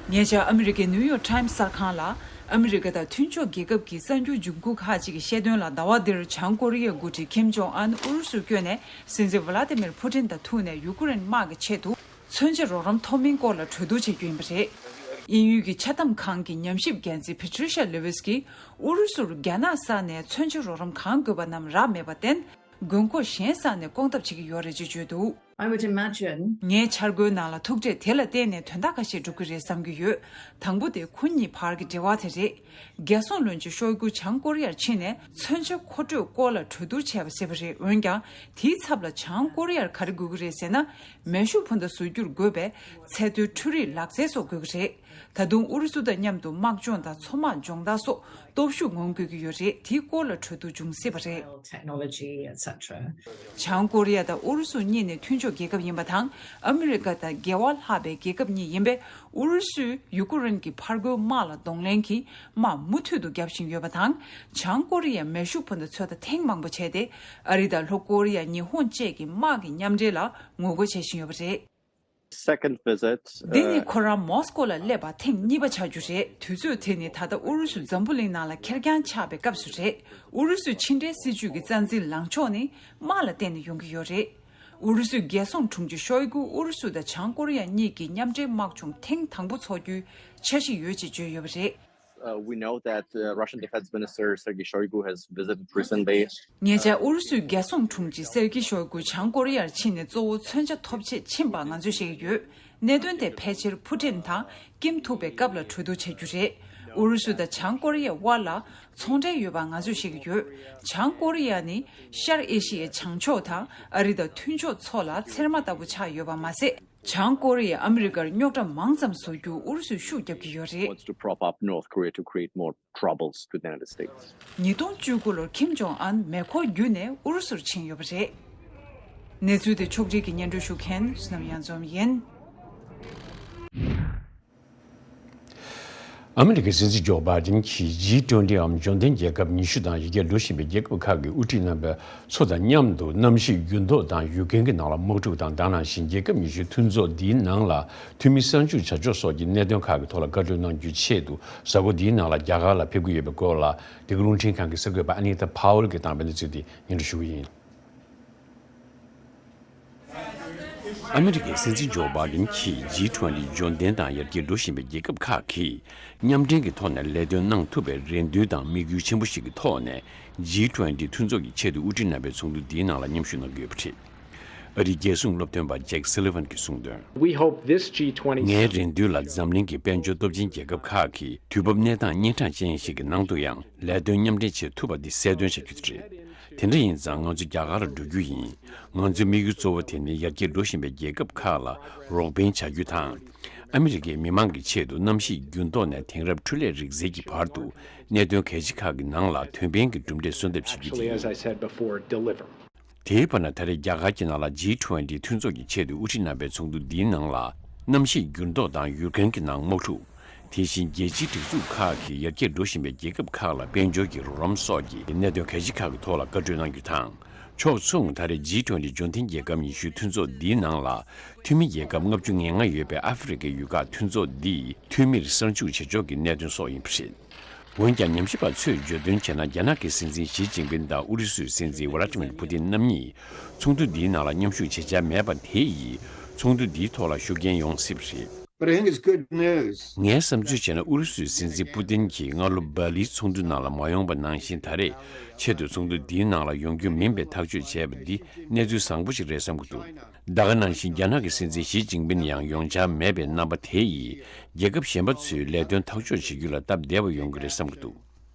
ཉེ་ཆར་ཨ་མི་རི་ཀའི་ནིའུ་ཡོག་ཊའིམ་གསར་ཁང་ལ། ཨ་མི་རི་ཀ་དང་མཐུན་ཕྱོགས་རྒྱལ་ཁབ་ཀྱི་གསར་འགྱུར་ལྗོངས་ཁུངས་ཁག་ཅིག་གིས་བཤད་དོན་ལ། ཟླ་བ་འདིར་བྱང་ཀོ་རི་ཡའི་འགོ་ཁྲིད་ཀིམ་ཇོང་ཨན་ཨུ་རུ་སུར་བསྐྱོད་ནས། སྲིད་འཛིན་ཝ་ལ་ཏི་མིར་ཕུ་ཏིན་དང་ཐུག་ནས། ཡུ་ཀེ་རེན་དམག་གི་ཆེད་དུ་མཚོན་ཆ་རོགས་རམ་ཐོབ་མིན་སྐོར་ལ་གྲོས་བསྡུར་བྱེད་རྒྱུ་ཡིན་པ་རེད། དབྱིན་ཡུལ་གྱི་ཆ་དམ་ཁང་གི་ཉམས་ཞིབ་འགན་འཛིན་པེ་ཊི་རི་ཤ་ལེ་ཝིས་ཀྱིས། ཨུ་རུ་སུར་རྒྱ་ནག་ས་ནས་མཚོན་ཆ་རོགས་རམ་གང་དགོས་པ་རྣམས་རག་མེད་པར་བརྟེན། དགོས་མཁོ་གཞན་ས་ནས་སྐོང་ཐབས་བྱེད་ཀྱི་ཡོད་རེད་ཅེས་བརྗོད་འདུག I would imagine. ངའི་འཆར་སྒོའི་ནང་ལ་ཐུག་འཕྲད་དེ་ལ་བརྟེན་ནས་དོན་དག་ཁ་ཤས་འགྲུབ་ཀྱི་རེད་བསམ་གྱི་ཡོད། དང་པོ་དེ་ཁོ་གཉིས་བར་གྱི་འབྲེལ་བ་དེ་རེད། རྒྱལ་སྲུང་བློན་ཆེན་ཤོའི་གུ་བྱང་ཀོ་རི་ཡར་ཕྱིན་ནས་མཚོན་ཆ་མཁོ་སྤྲོད་སྐོར་ལ་གྲོས་བསྡུར་བྱས་པ་ཟེར་བ་རེད། འོན་ཀྱང་དེའི་ཚབ་ལ་བྱང་ཀོ་རི་ཡར་ག་རེ་དགོས་ཀྱི་རེད་ཟེར་ན། མེ་ཤུགས་འཕུར་མདའ་བཟོ་རྒྱུར་དགོས་པའི་ཚད་མཐོའི་འཕྲུལ་རིག་ལག་རྩལ་སོགས་དགོས་ཀྱི་རེད། ད་དུང་ཨུ་རུ་སུ་དང་མཉམ་དུ་དམག་སྦྱོང་དང་མཚོ་དམག་སྦྱོང་བརྡར་སོགས་སྟོབས་ཤུགས་ངོམ་དགོས་ཀྱི་ཡོད་རེད། དེའི་སྐོར་ལ་གྲོས་བསྡུར་འབྱུང་སྲིད་པ་རེད། Technology, et cetera. བྱང་ཀོ་རི་ཡ་དང་ཨུ་རུ་སུ་གཉིས་ནི་མཐུན་ཕྱོགས་རྒྱལ་ཁབ་ཡིན་པ་དང་། ཨ་མི་རི་ཀ་དང་རྒྱལ་བ་ལྷག་པའི་རྒྱལ་ཁབ་གཉིས་ཡིན་པས། ཨུ་རུ་སུས་ཡུ་ཀེ་རེན་གྱི་ཕར་རྒོལ་དམག་ལ་གདོང་ལེན་གྱིས་དམག་མུ་མཐུད་དུ་རྒྱག་བཞིན་ཡོད་པ་དང་། བྱང་ཀོ་རི་ཡས་མེ་ཤུགས་འཕུར་མདའ་ཚོད་ལྟ་ཐེངས་མང་པོ་བྱས་ཏེ། ཨ་རི་དང་ལྷོ་ཀོ་རི་ཡ། ཉི་ཧོང་བཅས་ཀྱི་དམག་གི་མཉམ་འབྲེལ་ལ་ངོ་རྒོལ་བྱེད་བཞིན་ཡོད་པ་རེད། Second visit, འདི་ནི་uh, ཁོ་རང་མོ་སི་ཀོ་ལ་སླེབས་པ་ཐེངས་གཉིས་པ་ཆགས་རྒྱུ་རེད། དུས་ཚོད་དེ་ནི་ད་ལྟ་ཨུ་རུ་སུ་འཛམ་བུ་གླིང་ནང་ལ་ཁེར་རྐྱང་ཆགས་པའི་སྐབས་སུ་རེད། ཨུ་རུ་སུའི་ཕྱི་འབྲེལ་སྲིད་ཇུས་ཀྱི་རྩ་འཛིན་ལངས་ཕྱོགས་ནི་དམག་ལ་བརྟེན་ནས་ཡོང་གི་ཡོད་རེད། ཨུ་རུ་སུའི་རྒྱལ་སྲུང་དྲུང་ཆེ་ཤོའི་གུ་ཨུ་རུ་སུ་དང་བྱང་ཀོ་རི་ཡ་གཉིས་ཀྱི་མཉམ་འབྲེལ་དམག་སྦྱོང་ཐེངས་དང་པོ་འཚོགས་རྒྱུའི་འཆར་གཞི་ཡོད་ཅེས་བརྗོད་ཡོད་པ་རེད། Uh, we know that, uh, Russian Defense Minister Sergei Shoigu has visited recently. ཉེ་ཆར་ཨུ་རུ་སུའི་རྒྱལ་སྲུང་དྲུང་ཆེ་སེར་གྱི་ཤོའི་གུ་བྱང་ཀོ་རི་ཡར་ཕྱིན་ནས་གཙོ་བོ་མཚོན་ཆ་ཐོབ་ཆེད་ཕྱིན་པ་ང་ཚོས་ཤེས་ཀྱི་ཡོད། གནད་དོན་དེ་ཕལ་ཆེར་ཕུ་ཀྲིན་དང་ཀིམ་ཐུག་པའི་སྐབས་ལ་གྲོས་བསྡུར་བྱ་རྒྱུ་རེད། ཨུ་རུ་སུ་དང་བྱང་ཀོ་རི་ཡའི་དབར་ལ་ཚོང་འབྲེལ་ཡོད་པ་ང་ཚོས་ཤེས་ཀྱི་ཡོད། བྱང་ཀོ་རི་ཡ་ནི་ཤར་ཨེ་ཤི་ཡའི་བྱང་ཕྱོགས་དང་ཨ་རི་དང་མཐུན་ཕྱོགས་ཚོ་ལ་ཚེར་མ་ལྟ་བུ་ཆགས་ཡོད་པ་མ་ཟད། བྱང་ཀོ་རི་ཡས་ཨ་མི་རི་ཀར་རྙོག་དྲ་མང་ཙམ་བཟོ་རྒྱུར་ཨུ་རུ་སུས་ཤུགས་རྒྱབ་ཀྱི་ཡོད་རེད། Wants to prop up North Korea to create more troubles to the United States. ཉིས་སྟོང་བཅུ་དགུ་ལོར་ཁིམ་ཇོང་ཨན་མེ་འཁོར་བརྒྱུད་ནས་ཨུ་རུ་སུར་ཕྱིན་ཡོད་པ་རེད། གནས་ཚུལ་དེ་ཕྱོགས་སྒྲིག་གིས་སྙན་སྒྲོན་ཞུ་མཁན་བསོད་ནམས་གཡང་འཛོམས་ཡིན། ཨ་མི་རི་ཀའི་སྲིད་འཛིན་ཇོ་བྷའི་ཌེན་གྱིས་ཇི་ཊུ་ཝེན་ཊི་འམ་འབྱོར་ལྡན་རྒྱལ་ཁབ་ཉི་ཤུ་དང་ཡར་རྒྱས་འགྲོ་བཞིན་པའི་རྒྱལ་ཁབ་ཁག་གི་དབུ་ཁྲིད་རྣམ་པ་ཚོ་དང་མཉམ་དུ་གནམ་གཤིས་འགྱུར་ལྡོག་དང་ཡུལ་རྐྱེན་གྱི་ནང་ལ་དམག་འཁྲུག་དང་། དེ་ནང་བཞིན་རྒྱལ་ཁབ་ཉི་ཤུའི་མཐུན་ཚོགས་འདིའི་ནང་ལ་འཐུས་མི་གསར་འཇུག་བྱ་ཕྱོགས་སོགས་ཀྱི་གནད་དོན་ཁག་གི་ཐོག་ལ་བཀའ་གྲོས་གནང་རྒྱུའི་ཆེད་དུ་གཟའ་འཁོར་འདིའི་ནང་ལ་རྒྱ་གར་ལ་ཕེབས་ཀྱི་ཡོད་པའི་སྐོར་ལ། འདི་ག་རླུང་འཕྲིན་ཁང་གི་གསར་འགོད་པ་ཨ་ནི་ཏཱ་ཕཱ་ཝེལ་གྱིས་བཏང་བའི་གནས་ཚུལ་དེ་སྙན་སྒྲོན་ཞུ་གི་ཡིན། ཨ་མི་རི་ཀའི་སྲིད་འཛིན་ཇོ་བྷའི་ཌེན་གྱིས་ཇི་ཊུ་ཝེན་ཊི་འབྱོར་ལྡན་དང་ཡར་རྒྱས་འགྲོ་བཞིན་པའི་རྒྱལ་ཁབ་ཁག་གིས་མཉམ་འབྲེལ་གྱི་ཐོག་ནས་ལས་དོན་གནང་ཐུབ་པའི་རེ་འདུན་དང་དམིགས་ཡུལ་ཆེན་པོ་ཞིག་གི་ཐོག་ནས། ཇི་ཊུ་ཝེན་ཊི་མཐུན་ཚོགས་ཀྱི་ཆེད་དུ་དབུ་ཁྲིད་རྣམ་པའི་ཚོགས་འདུ་འདིའི་ནང་ལ་མཉམ་ཞུགས་གནང་གི་ཡོད་པ་རེད། ཨ་རིའི་རྒྱལ་སྲུང་སློབ་སྟོན་པ་ཇེག་སུ་ལི་ཝན་གྱིས་གསུངས་དོན། We hope this G twenty ངའི་རེ་འདུན་ལ་འཛམ་གླིང་གི་དཔལ་འབྱོར་སྟོབས་ཆེན་རྒྱལ་ཁབ་ཁག་གིས་དུས་བབ་གནས་སྟངས་གཉན་འཕྲང་ཅན་ཞིག་གི་ནང་དུ་ཡང་ལས་དོན་མཉམ་འབྲེལ་བྱེད་ཐུབ་པ་འདི་གསལ་སྟོན་བྱ་རྒྱུ་དེ་རེད། དེ་འདྲ་ཡིན་ཙང་ང་ཚོ་རྒྱ་གར་ལ་འགྲོ་རྒྱུ་ཡིན། ང་ཚོའི་དམིགས་ཡུལ་གཙོ་བོ་དེ་ནི་ཡར་རྒྱས་འགྲོ་བཞིན་པའི་རྒྱལ་ཁབ་ཁག་ལ་རོགས་ཕན་བྱ་རྒྱུ་དང་། ཨ་མི་རི་ཀའི་མི་མང་གི་ཆེད་དུ་གནམ་གཤིས་འགྱུར་ལྡོག་ནས་དེང་རབས་འཕྲུལ་ལས་རིག་རྩལ་གྱི་བར་དུ་གནད་དོན་གལ་ཆེ་ཁག་གི་ནང་ལ་དོན་ཕན་གྱི་གྲུབ་འབྲས་སོན་ཐབས་བྱེད་རྒྱུ་དེ་Actually, ཡིན། As I said before, deliver. དེའི་བར་ན་ད་རེས་རྒྱ་གར་གྱི་ནང་ལ་ཇི་ཊུ་ཝེན་ཊི་མཐུན་ཚོགས་ཀྱི་ཆེད་དུ་དབུ་ཁྲིད་རྣམ་པའི་ཚོགས་འདུ་འདིའི་ནང་ལ་གནམ་གཤིས་འགྱུར་ལྡོག་དང་ཡུལ་རྐྱེན་གྱི་ནང་དམག་འཁྲུག་དེ་བཞིན་རྒྱལ་སྤྱིའི་སྒྲིག་འཛུགས་ཁག་གིས་ཡར་རྒྱས་འགྲོ་བཞིན་པའི་རྒྱལ་ཁབ་ཁག་ལ་དཔལ་འབྱོར་གྱི་རོགས་རམ་སོགས་ཀྱི་གནད་དོན་གལ་ཆེ་ཁག་གི་ཐོག་ལ་བཀའ་གྲོས་གནང་རྒྱུ་དང་། ཕྱོགས་མཚུངས་ད་རེས་ཇི་ཊུ་ཝེན་ཊི་འབྱོར་ལྡན་རྒྱལ་ཁབ་ཉི་ཤུའི་མཐུན་ཚོགས་འདིའི་ནང་ལ་འཐུས་མི་རྒྱལ་ཁབ་ལྔ་བཅུ་ང་ལྔ་ཡོད་པའི་ཨ་ཧྥེ་རི་ཁའི་ཡུལ་ཁག་མཐུན་ཚོགས་འདིའི་འཐུས་མིར་གསར་འཇུག་བྱེད་ཕྱོགས་ཀྱི་གནད་དོན་སོགས་ཡིན་པ་རེད། འོན་ཀྱང་ཉམས་ཞིབ་པ་ཚོས་བརྗོད་དོན་བྱས་ན། རྒྱ་ནག་གི་སྲིད་འཛིན་ཞི་ཅིན་ཕིན་དང་ཨུ་རུ་སུའི་སྲིད་འཛིན་ཝ་ལ་ཏི་མིར་ཕུ་ཏིན་རྣམ་གཉིས་ཚོགས་འདུ་འདིའི་ནང་ལ་མཉམ་ཞུགས་བྱེད་འཆར་མེད་པ་དེ་ཡིས་ཚོགས་འདུ་འདིའི་ཐོག་ལ་ཤུགས་རྐྱེན་ཡོང་སྲིད་པ་རེད། But I think it's good news. ངས་བསམ་ཚུལ་བྱས་ན། ཨུ་རུ་སུའི་སྲིད་འཛིན་པུ་ཏིན་གྱིས་སྔ་ལོ་སྦ་ལིའི་ཚོགས་འདུ་ནང་ལ་མ་ཡོང་པ་ནང་བཞིན། ད་རེས་ཆེད་དུ་ཚོགས་འདུ་འདིའི་ནང་ལ་ཡོང་རྒྱུ་མིན་པའི་ཐག་གཅོད་བྱས་པ་འདི་གནས་ཚུལ་བཟང་པོ་ཞིག་རེད་བསམ་གྱི་འདུག་ད་ག་ནང་བཞིན་རྒྱ་ནག་གི་སྲིད་འཛིན་ཞི་ཅིན་ཕིན་ཡང་ཡོང་འཆར་མེད་པའི་རྣམ་པ་དེ་ཡིས་རྒྱལ་ཁབ་གཞན་པ་ཚོས་ལས་དོན་ཐག་གཅོད་བྱེད་རྒྱུ་ལ་སྟབས་བདེ་བ་ཡོང་གི་རེད་བསམ་གྱི་འདུག་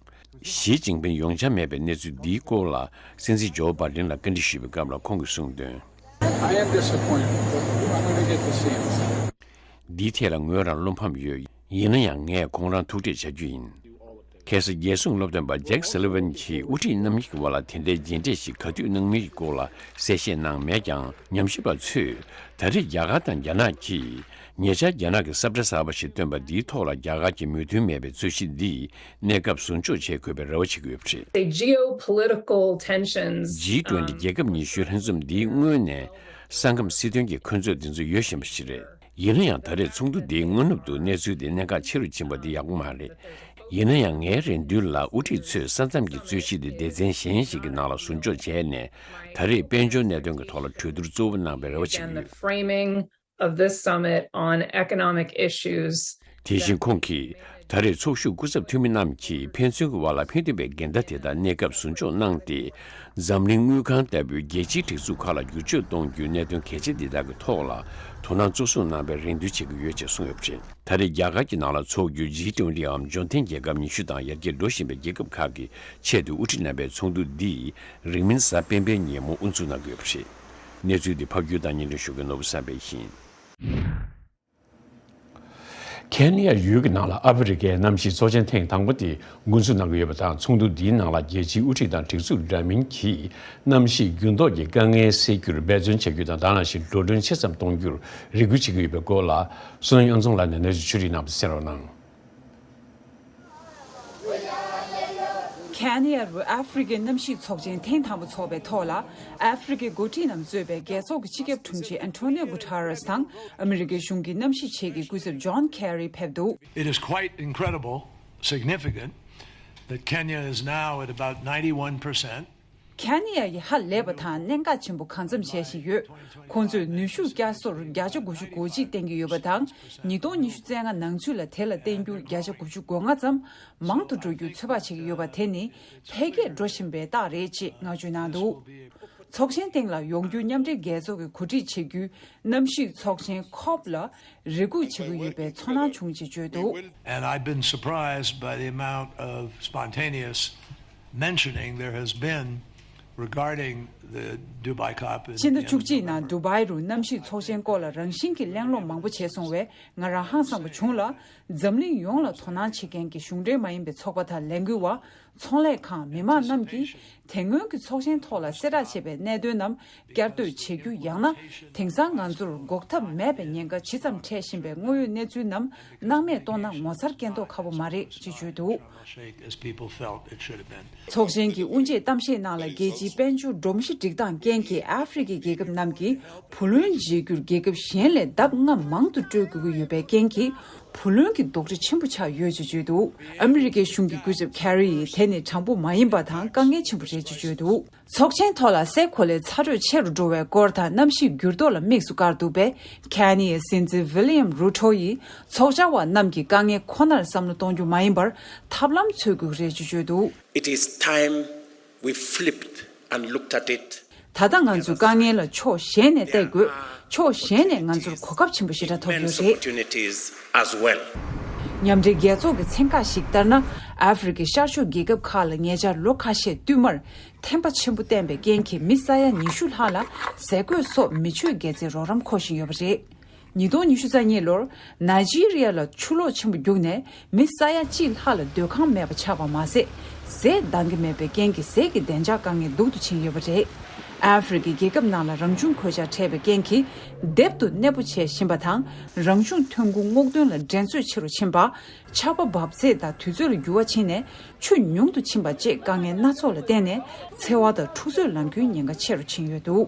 ཞི་ཅིན་ཕིན་ཡོང་འཆར་མེད་པའི་གནས་ཚུལ་འདིའི་སྐོར་ལ་སྲིད་འཛིན་ཇོ་བྷའི་ཌེན་ལ་བཀའ་འདྲི་ཞུས་པའི་སྐབས་ལ་ཁོང་གིས་གསུངས་དོན། I am disappointed, but I'm gonna get to see him. འདིའི་ཐད་ལ་ངོས་རང་བློ་ཕམ་ཡོད། ཡིན་ན་ཡང་ངས་ཁོང་རང་ཐུག་འཕྲད་བྱ་རྒྱུ་ཡིན། ཁ་སང་རྒྱལ་སྲུང་སློབ་སྟོན་པ་ཇེག་སུ་ལི་ཝན་གྱིས་དབུ་ཁྲིད་རྣམ་གཉིས་ཀྱི་དབར་ལ་དེ་འདྲའི་མཇལ་འཕྲད་ཞིག་ག་དུས་གནང་མིན་གྱི་སྐོར་ལ་གསལ་བཤད་གནང་མེད་ཀྱང་། ཉམས་ཞིབ་པ་ཚོས་ད་རེས་རྒྱ་གར་དང་རྒྱ་ནག་གིས་ཉེ་ཆར་རྒྱ་ནག་གིས་ས་བཀྲ་གསར་པ་ཞིག་བཏོན་པ་འདིའི་ཐོག་ལ་རྒྱ་གར་གྱི་མོས་མཐུན་མེད་པའི་རྩོད་གཞི་འདིས་གནས་སྐབས་ཟུར་འཇོག་བྱེད་དགོས་པའི་རེ་བ་བྱེད་ཀྱི་ཡོད་པ་རེད། The geopolitical tensions, ཇི་ཊུ་ཝེན་ཊི um, རྒྱལ་ཁབ་ཉི་ཤུའི་ལྷན་འཛོམས་འདིའི་སྔོན་ནས་ས་ཁམས་སྲིད་དོན་གྱི་འཁོན་རྩོད་འདི་ཚོ་ཡོད་བཞིན་པ་ཞིག་རེད། ཡིན་ན་ཡང་ད་རེས་ཚོགས་འདུ་འདིའི་སྔ་ནུབ་ཏུ་གནས་ཚུལ་དེ་གནད་འགག་ཆེ་རུ་ཕྱིན་པ་འདི་ཡག་པོ་མ་རེད། ཡིན་ན་ཡང་ངའི་རེ་འདུན་ལ་དབུ་ཁྲིད་ཚོས་ས་མཚམས་ཀྱི་རྩོད་གཞི་དེ་སྡེ་ཚན་གཞན་ཞིག་གི་ནང་ལ་ཟུར་འཇོག་བྱས་ནས། ད་རེས་དཔལ་འབྱོར་གནད་དོན་གྱི་ཐོག་ལ་གྲོས་བསྡུར་གཙོ་བོ་གནང་བའི་རེ་བ་བྱེད་ཀྱི་ཡོད། Began the framing of this summit on economic issues དེ་བཞིན་ཁོང་གིས། ད་རེས་ཚོགས་ཞུགས་སྐུ་ཚབ་འཐུས་མི་རྣམས་ཀྱིས་ཕན་ཚུན་གྱི་དབར་ལ་ཕན་ཐོགས་པའི་འགལ་ཟླ་དེ་དག་གནས་སྐབས་ཟུར་འཇོག་གནང་སྟེ། འཛམ་གླིང་དངུལ་ཁང་ལྟ་བུའི་རྒྱལ་སྤྱིའི་སྒྲིག་འཛུགས་ཁག་ལ་བསྒྱུར་བཅོས་གཏོང་རྒྱུའི་གནད་དོན་གལ་ཆེ་འདི་དག་གི་ཐོག་ལ་དོ་སྣང་གཙོ་བཟུང་གནང་བའི་རེ་འདུན་བྱེད་ཀྱི་ཡོད་ཅེས་གསུངས་ཡོད་པ་རེད། ད་རེས་རྒྱ་གར་གྱི་ནང་ལ་འཚོགས་རྒྱུའི་ཇི་ཊུ་ཝེན་ཊི་འམ་འབྱོར་ལྡན་རྒྱལ་ཁབ་ཉི་ཤུ་དང་ཡར་རྒྱས་འགྲོ་བཞིན་པའི་རྒྱལ་ཁབ་ཁག་གི་ཆེད་དུ་དབུ་ཁྲིད་རྣམ་པའི་ཚོགས་འདུ་འདི་རིང་མིན་གཟའ་སྤེན་པའི་ཉིན་མོ་དབུ་འཛུགས་གནང་གི་ཡོད་པ་རེད། གནས་ཚུལ་འདི་ཕབ་སྒྱུར་དང་སྙན་སྒྲོན་ཞུ་མཁན་ནོར་བུ་བསམ་འཕེལ་ཡིན། ཁེ་ནི་ཡ་ཡུལ་གྱི་ནང་ལ་ཨ་ཧྥེ་རི་ཁའི་གནམ་གཤིས་ཚོགས་ཆེན་ཐེངས་དང་པོ་དེ་འགོ་འཛུགས་གནང་གི་ཡོད་པ་དང་། ཚོགས་འདུ་འདིའི་ནང་ལ་རྒྱལ་སྤྱིའི་དབུ་ཁྲིད་དང་སྒྲིག་འཛུགས་འདྲ་མིན་གྱིས་གནམ་གཤིས་འགྱུར་ལྡོག་གི་དཀའ་ངལ་སེལ་རྒྱུར་འབད་བརྩོན་བྱ་རྒྱུ་དང་། ད་ནང་བཞིན་འགྲོ་གྲོན་ཆེ་ཙམ་གཏོང་རྒྱུར་རེ་སྐུལ་བྱེད་ཀྱི་ཡོད་པའི་སྐོར་ལ། བསོད་ནམས་དབྱངས་འཛོམས་ལགས་ནས་གནས་ཚུལ་ཕྱོགས་སྒྲིག་གནང་བ་གསན་རོགས་གནང་། ཁེ་ནི་ཡ་རུ་ཨ་ཧྥེ་རི་ཁའི་གནམ་གཤིས་ཚོགས་ཆེན་ཐེངས་དང་པོ་འཚོགས་པའི་ཐོག་ལ། ཨ་ཧྥེ་རི་ཁའི་འགོ་ཁྲིད་རྣམས་གཙོས་པའི་རྒྱལ་ཚོགས་ཀྱི་སྤྱི་ཁྱབ་དྲུང་ཆེ་ཨན་ཐོ་ནིའོ་གུ་ཐ་རེས་དང་། ཨ་མི་རི་ཀའི་གཞུང་གི་གནམ་གཤིས་ཆེད་ཀྱི་སྐུ་ཚབ་ཇོན་ཁེ་རི་ཕེབས་འདུག། It is quite incredible, significant, that Kenya is now at about ninety-one percent. ཁེ་ནི་ཡ་ཡི་ཧ་ལས་པ་དང་གནད་འགག་ཆེན་པོ་གང་འཚམ་བྱས་བཞིན་ཡོད། ཁོང་ཚོས་ནུས་ཤུགས་བསྐྱར་གསོར་བརྒྱ་ཆ་དགུ་བཅུ་གོ་གཅིག་བརྟེན་གྱི་ཡོད་པ་དང་། ཉིས་སྟོང་ཉི་ཤུ་རྩ་ལྔ་ནང་ཚུད་ལ་དེ་ལ་བརྟེན་རྒྱུར་བརྒྱ་ཆ་དགུ་བཅུ་གོ་ལྔ་ཙམ་མང་དུ་འགྲོ་རྒྱུའི་ཚོད་དཔག་བྱེད་ཀྱི་ཡོད་པ་དེ་ནི་འཕེལ་རྒྱས་འགྲོ་བཞིན་པའི་རྟགས་རེད་ཅེས་བསྔགས་བརྗོད་གནང་འདུག། ཚོགས་ཆེན་སྟེང་ལ་ཡོང་རྒྱུའི་མཉམ་འབྲེལ་རྒྱལ་ཚོགས་ཀྱིས་གོ་སྒྲིག་བྱེད་རྒྱུའི་གནམ་གཤིས་ཚོགས་ཆེན་ཁོབ་ལ་རེ་སྒུག་བྱེད་ཀྱི་ཡོད་པའི་ཚོར་སྣང་བྱུང་ཅེས་བརྗོད་འདུག། And I've been surprised by the amount of spontaneous mentioning there has been regarding the Dubai COP in the end of November. ཕྱི་ཟླ་བཅུ་གཅིག་ནང་དུ་བའི་རུ་གནམ་གཤིས་ཚོགས་ཆེན་སྐོར་ལ་རང་བཞིན་གྱིས་གླེང་སློང་མང་པོ་བྱས་སོང་བས་ང་རང་ཧང་སངས་པ་བྱུང་ལ། འཛམ་གླིང་ཡོངས་ལ་དོ་སྣང་བྱེད་མཁན་གྱི་གཞུང་འབྲེལ་མ་ཡིན་པའི་ཚོགས་པ་དང་ལས་འགུལ་བ། ཚོང་ལས་ཁང་མི་མང་རྣམས་ཀྱིས་དེ་སྔོན་གྱི་ཚོགས་ཆེན་ཐོག་ལ་གསལ་བསྒྲགས་བྱས་པའི་གནད་དོན་རྣམས་བསྐྱར་ཟློས་བྱེད་རྒྱུ། ཡང་ན་དེང་སང་ང་ཚོར་འགོག་ཐབས་མེད་པའི་ཉེན་ཁ་ཇི་ཙམ་འཕྲད་བཞིན་པའི་དངོས་ཡོད་གནས་ཚུལ་རྣམས་སྣང་མེད་གཏོང་ན་ངོ་མཚར་སྐྱེ་མདོག་ཁ་པོ་མ་རེད་ཅེས་བརྗོད་འདུག། Shake as people felt it should have been. ཚོགས་ཆེན་གྱི་དབུ་འབྱེད་གཏམ་བཤད་ནང་ལ་རྒྱལ་སྤྱིའི་དཔལ་འབྱོར་སྒྲོམ་གཞི་སྒྲིག་སྟངས་རྐྱེན་གྱིས་ཨ་ཧྥེ་རི་ཁའི་རྒྱལ་ཁབ་རྣམས་ཀྱིས་བུ་ལོན་འཇལ་རྒྱུར་རྒྱལ་ཁབ་གཞན་ལས་ལྡབ་ལྔ་མང་དུ་སྤྲོད་དགོས་ཀྱི་ཡོད་པའི་རྐྱེན་གྱིས། བུ་ལོན་གྱི་རྡོག་ཁྲེས་ཆེན་པོ་ཆགས་ཡོད་ཅེས་བརྗོད་འདུག། ཨ་མི་རི་ཀའི་གཞུང་གི་སྐུ་ཚབ་ཁེ་རི་ཡིས་དེ་ནི་དྲང་པོ་མ་ཡིན་པ་དང་དཀའ་ངལ་ཆེན་པོ་རེད་ཅེས་བརྗོད་འདུག། ཚོགས་ཆེན་ཐོག་ལ་སའི་གོ་ལའི་ཚ་དྲོད་ཆེ་རུ་འགྲོ་བའི་སྐོར་དང་གནམ་གཤིས་འགྱུར་ལྡོག་ལ་དམིགས་སུ་བཀར་འདུག་པས། ཁེ་ནི་ཡའི་སྲིད་འཛིན་ཝི་ལི་ཡམ་རུ་ཐོ་ཡིས་ཚོགས་བཅར་བ་རྣམས་ཀྱི་དཀའ་ངལ་ཁོ་ནར་བསམ་བློ་གཏོང་རྒྱུ་མ་ཡིན་པར་ཐབས་ལམ་འཚོལ་དགོས་ཀྱི་རེད་ཅེས་བརྗོད་འདུག། It is time we flipped and looked at it. ད་ལྟ་ང་ཚོས་དཀའ་ངལ་ལ་ཕྱོགས་གཞན་ནས་བལྟ་དགོས། ཕྱོགས་གཞན་ནས་ང་ཚོར་གོ་སྐབས་ཆེན་པོ་ཞེ་དྲག་ཐོབ་ཡོད་རེད། Immense opportunities as well. མཉམ་འབྲེལ་རྒྱལ་ཚོགས་ཀྱི་ཚན་ཁག་ཞིག་ལྟར་ན། ཨ་ཧྥེ་རི་ཁའི་ཤར་ཕྱོགས་རྒྱལ་ཁབ་ཁག་ལ་ཉེ་ཆར་ལོ་ཁ་ཤས་བསྟུད་མར་ཐན་པ་ཆེན་པོ་བསྟན་པའི་རྐྱེན་གྱིས་མི་ས་ཡ་ཉི་ཤུ་ལྷག་ལ་ཟས་གོས་སོགས་མི་ཆོས་དགེ་རྩའི་རོགས་རམ་མཁོ་བཞིན་ཡོད་པ་རེད། ཉིས་སྟོང་ཉི་ཤུ་རྩ་གཉིས་ལོར་ནཱི་ཇི་རི་ཡ་ལ་ཆུ་ལོག་ཆེན་པོ་རྒྱུག་ནས་མི་ས་ཡ་གཅིག་ལྷག་ལ་སྡོད་ཁང་མེད་པ་ཆགས་པ་མ་ཟད། ཟས་འདང་གི་མེད་པའི་རྐྱེན་གྱིས་ཟས་ཀྱི་བདེ་འཇགས་དཀའ་ངལ་སྡུག་ཏུ་ཕྱིན་ཡོད་པ་རེད། ཨ་ཧྥེ་རི་ཁའི་རྒྱལ་ཁབ་ནང་ལ་རང་བྱུང་གོད་ཆག་འཕྲད་པའི་རྐྱེན་གྱིས་སྡེབ་ཏུ་གནས་སྤོ་བྱེད་བཞིན་པ་དང་། རང་བྱུང་ཐོན་ཁུངས་སྔོག་འདོན་ལ་འགྲན་རྩོད་ཆེ་རུ་ཕྱིན་པ། ཆར་པ་འབབ་ཚད་དང་དུས་ཚོད་ལ་འགྱུར་བ་ཕྱིན་ནས་ཆུ་ཉུང་དུ་ཕྱིན་པ་བཅས་དཀའ་ངལ་སྣ་ཚོགས་ལ་བརྟེན་ནས་འཚེ་བ་དང་འཁྲུག་རྩོད་ལངས་རྒྱུའི་ཉེན་ཁ་ཆེ་རུ་ཕྱིན་ཡོད་འདུག།